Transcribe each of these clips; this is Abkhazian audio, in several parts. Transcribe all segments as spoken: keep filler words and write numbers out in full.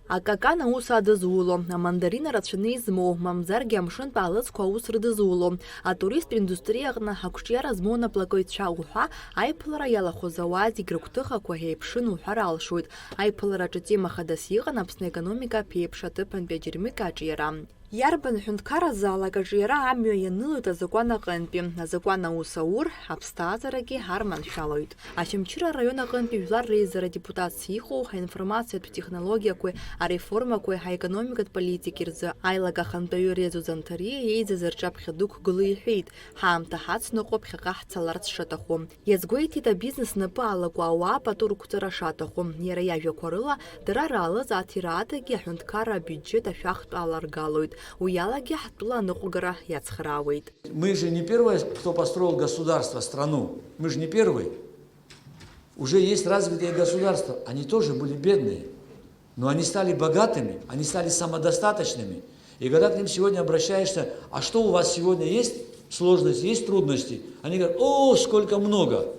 Акакан аус адызуло, амандарина рацәаны измоу, мамзаргьы амшынтә аалыҵқәа аус рыдызуло, атуристтә индустриа аҟны ақәҿиара змоу анаплакыҩцәа уҳәа аиԥылара иалахәыз ауаа зегь рыгәҭыхақәа еиԥшын уҳәар алшоит. Аиԥылараҿы тема хадас иҟан Аԥсны аекономика аԥеиԥш аҭыԥантәи аџьармыкьа аҿиара. Иарбан ҳәынҭқарразаалак аҿиара амҩа ианылоит азакәан аҟынтәи, азакәан аус аур, аԥсҭазаарагьы ҳарманшәалоит. Очамчыра араион аҟынтәи жәлар реизара адепутатс иҟоу аинформациатә технологиақәеи ареформақәеи аекономикатә политики рзы аилак ахантәаҩы Резо Занҭариа еизаз рҿаԥхьа дықәгыло иҳәеит, ҳаамҭа ҳацныҟәо ԥхьаҟа ҳцаларц шаҭаху. Иазгәеиҭеит, абизнес напы алаку ауаа пату рықәҵара шаҭаху. Иара иажәақәа рыла, дара раалыз аҭира адагьы аҳәынҭқарра абиуџьет ашәахтә аларгалоит, уи алагьы ҳтәыла аныҟәгара иацхраауеит. Мы же не первые, кто построил государство, страну. Мы же не первые. Уже есть развитые государства, они тоже были бедные. Но они стали богатыми, они стали самодостаточными. И когда к ним сегодня обращаешься: «А что у вас сегодня есть сложности, есть трудности?» Они говорят: «О, сколько много!»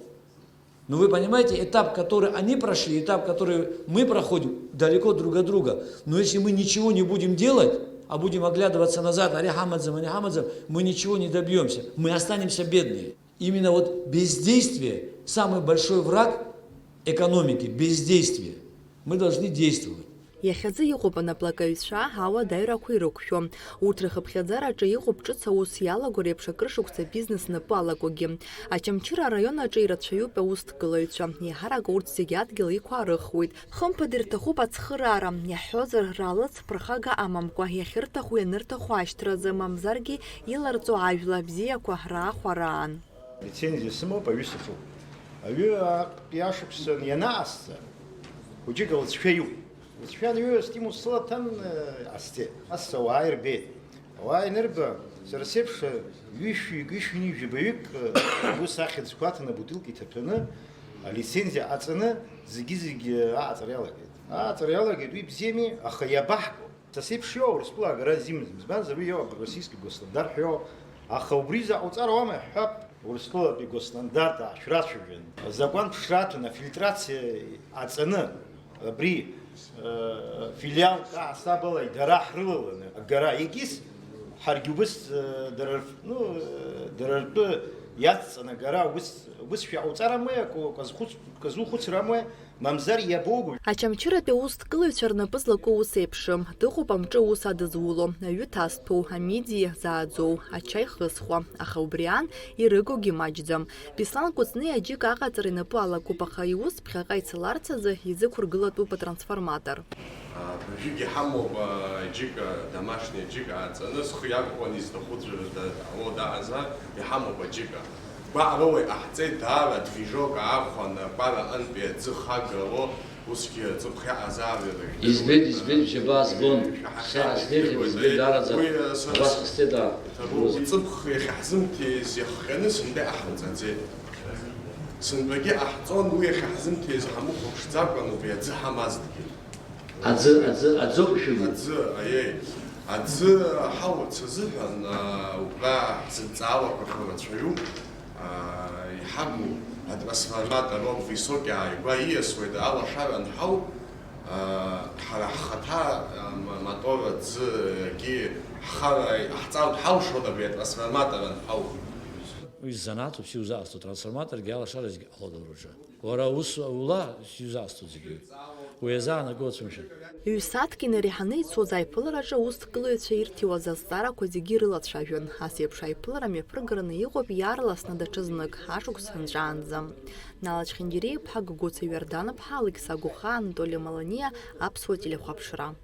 Но вы понимаете, этап, который они прошли, этап, который мы проходим, далеко друг от друга. Но если мы ничего не будем делать, а будем оглядываться назад, ари ҳамаӡам, ани ҳамаӡам, мы ничего не добьемся. Мы останемся бедные. Именно вот бездействие — самый большой враг экономики, бездействие. Мы должны действовать. Иахьазы иҟоуп анаплакаҩцәа ауадаҩрақәа ирықәшәо. Урҭ рхыԥхьаӡараҿы иҟоуп ҿыц аус иалаго реиԥш акыр шықәса бизнес напы алакугьы. Очамчыра араион аҿы ирацәаҩуп аусҭгылаҩцәа. Еиҳарак урҭ зегьы адгьыл иқәаарыхуеит. Хымԥада ирҭахуп ацхыраара, иаҳҳәозар, раалыҵ ԥырхага амамкәа, иахьырҭаху ианырҭаху ашьҭразы, мамзаргьы иларҵо ажәла бзиақәа раахәараан. Лицензиа сымоуп, аҩы саҿуп. Аҩы аҟтәи ашықәсан ианаасҵа, хәыҷык алҵшәа иуп. Лҵшәа анҩеиуа, стимул сылаҭан, э, ас ауаа ирбеит. Ауаа ианырба, сара сеиԥш ҩышәи, ҩышәи ҩажәи жәабаҩык, э, ус ахьӡқәа аҭаны абутылка иҭаҭәаны, алицензиа ҟаҵаны, зегьы-зегьы, э, ааҵра иалагеит. Ааҵра иалагеит, уи бзиами, аха иабаҳго? Са сеиԥш иоуа Урыстәыла агара азимаӡам, избанзар, уи иоуп российский госстандарт ҳәа иоуп. Аха убри заҟа уҵар ауама, иаҳҳәап, Урыстәылатәи госстандарт аашәрацәажәан, азакәан ԥшраҭан, афильтрациа аҵаны, абри, э, филиалк аасабала идара ҳрылаланы агара егьыс, ҳаргьы убыс, э, дара рф-, ну, э, дара ртәы иацҵаны агара убыс, убыс шәаҟауҵар амуеи, акы, акы азхәыц-, акы азухәыцыр амуеи? Мамзар иабоугои? Очамчыратәи аусҭгылаҩцәа рнапы злаку ус еиԥшым. Дыҟоуп амҿы аус адызуло, аҩы ҭазҭәоу, амидиа зааӡоу, ачаи хызхуа, аха убри аан ирыгугьы маҷӡам. Беслан Кәыҵниа аџьыка аҟаҵара инапы алакуп, аха иус ԥхьаҟа ицаларц азы изықәыргылатәуп атрансформатор. Абыржәгьы иҳамоуп, а, аџьыка, домашний аџьыка ааҵаны, схы иархәаны изҭаху ӡәыр да-, дҟало даҟазар, иҳамоуп аџьыка. Гәаҟрыла иҟаҳҵеит, даара движок аахәаны, акәара аҟынтәи аӡы хагало, усгьы аҵыԥх иаҟазаап иара. Избеит, избеит, џьабаа збон. Шәаҳахьеит, Сара сдеиҭеит, ижәдыруеит, избеит, даараӡа уи, а, сара абас с-, ҟасҵеит, аа. Иҭабуп, аҵыԥх иахьаҳзымҭиз иахҟьаны сынтәа иҟаҳҵаӡеит. Сынтәагьы ҟаҳҵон, уи иахьаҳзымҭиз ҳамыхәаԥшӡакәан, убри аӡы ҳамазҭгьы. Аӡы, аӡы, аӡоуп ишәымоу. Аӡы, аиеи. Аӡы ҳауац азыҳәан, аа, убра ҳзынҵаалақәахьоу рацәаҩуп. Аа, иҳагу атрансформатор ауп, высокий ааигәа ииасуеит, алашара анҳау, аа, ҳара ҳхаҭа, аа, м-, мотор аӡы, егьи ҳхара иҟаҳҵартә ҳалшон абри атрансформатор анҳау. Уи занааҭуп, сиузаасҭо, трансформаторгьы алашара зегьы ҟалоит аураҿы. Уара ус ула, сиузаасҭоит зегьы. Уи азы аанагоит, сымшәан. Ҩ-сааҭк инареиҳаны ицоз аиԥылараҿы аусҭгылаҩцәа ирҭиуаз азҵаарақәа зегьы ирылацәажәон. Ас еиԥш аиԥылара мҩаԥыргараны иҟоуп иаарласны даҽазнык, ашықәс ҳанҵәаанӡа. Нала Чхиндириа-иԥҳа, Гогәуца Иордан-ԥҳа, Алықьса Гәыхаа, Анатоли Маланиа, Аԥсуа телехәаԥшра.